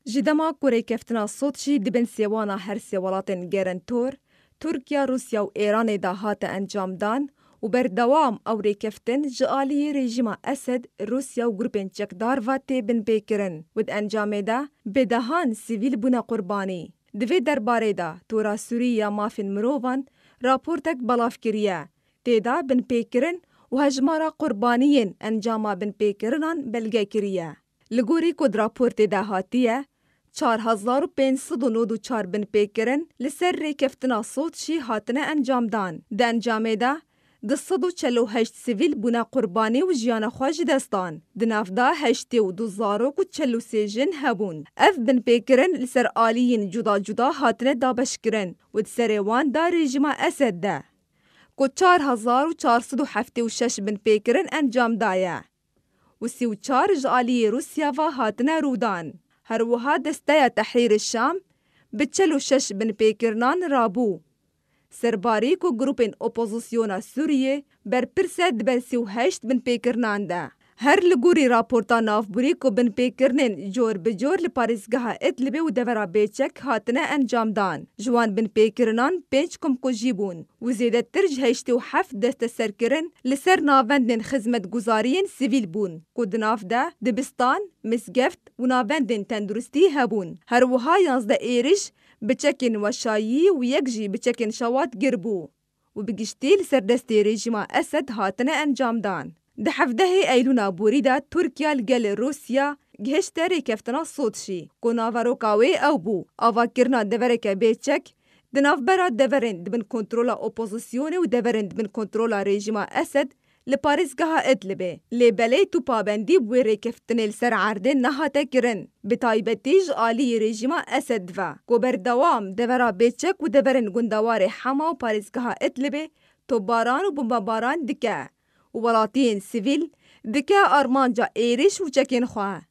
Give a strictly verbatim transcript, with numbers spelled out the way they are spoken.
Ji dema ku rêkeftina Soçî di bin sêwana her sê welatên gerentor, Tirkiye, Rûsya û Êranê de hate encamdan û berdewam ew rêkeftin ji aliyê rejîma Esed, Rûsya û grûpên çekdar ve tê binpêkirin û di encamê de bi dehan sivîl bûne qurbanî. Di vê derbarê de Tora Sûrî ya Mafên Mirovan raportek belav kiriye. Tê de binpêkirin û hejmara qurbaniyên encama binpêkirinan belge kiriye. Li gorî ku di raportê de hatiye, çar hezar û pênc sed û nod û çar binpêkirin li ser rêkeftina Soçî hatine encamdan. Di encamê de du sed û çel û heşt sivîl bûne qurbanî û jiyana xwe ji dest dan. Di nav de heştê û du zarok û çel û sê jin hebûn. Ev binpêkirin li ser aliyên cuda cuda hatine dabeşkirin û di serê wan de rejîma Esed de ku çar hezar û çar sed û heftê û şeş binpêkirin encam daye û sî û çar ji aliyê Rûsya ve hatine rûdan. Her wiha Desteya Tehrîrê Şam bi çel û şeş binpêkirinan rabû. Serbarî ku grûpên opozisyona Sûriyê berpirs e, di ber sî û heşt binpêkirinan de. Her li gorî raporta navborî ku binpêkirinên cor bi cor li parêzgeha Idlibê û devera Bêçek hatine encamdan, ji wan binpêkirinan pênc komkujî bûn û zêdetir ji heştê û heft desteserkirin li ser navendên xizmetguzariyên sivîl bûn, ku di nav de dibistan, mizgeft û navendên tenduristî hebûn. Her wiha yanzdeh êrîş bi çekên weşayî û yek jî bi çekên şewat giribû û bi giştî li ser destê rejîma Esed hatine encamdan. Di hevdehê Eylûna borî de Tirkiye li gel Rûsya gihişte rêkeftina Soçî, ku naveroka wê ew bû avakirina devereke bêçek di navbera deverên di bin kontrola opozisyonê û deverên di bin kontrola rejîma Esed li parêzgeha Idlibê. Lê belê tu pabendî bi wê rêkeftinê li ser erdê nehate kirin, bi taybetî ji aliyê rejîma Esed ve, ku berdewam devera Bêçek û deverên gundewarê Hema û parêzgeha Idlibê topbaran û bombebaran dike û welatiyên sivîl dike armanca êrîş û çekên xwe.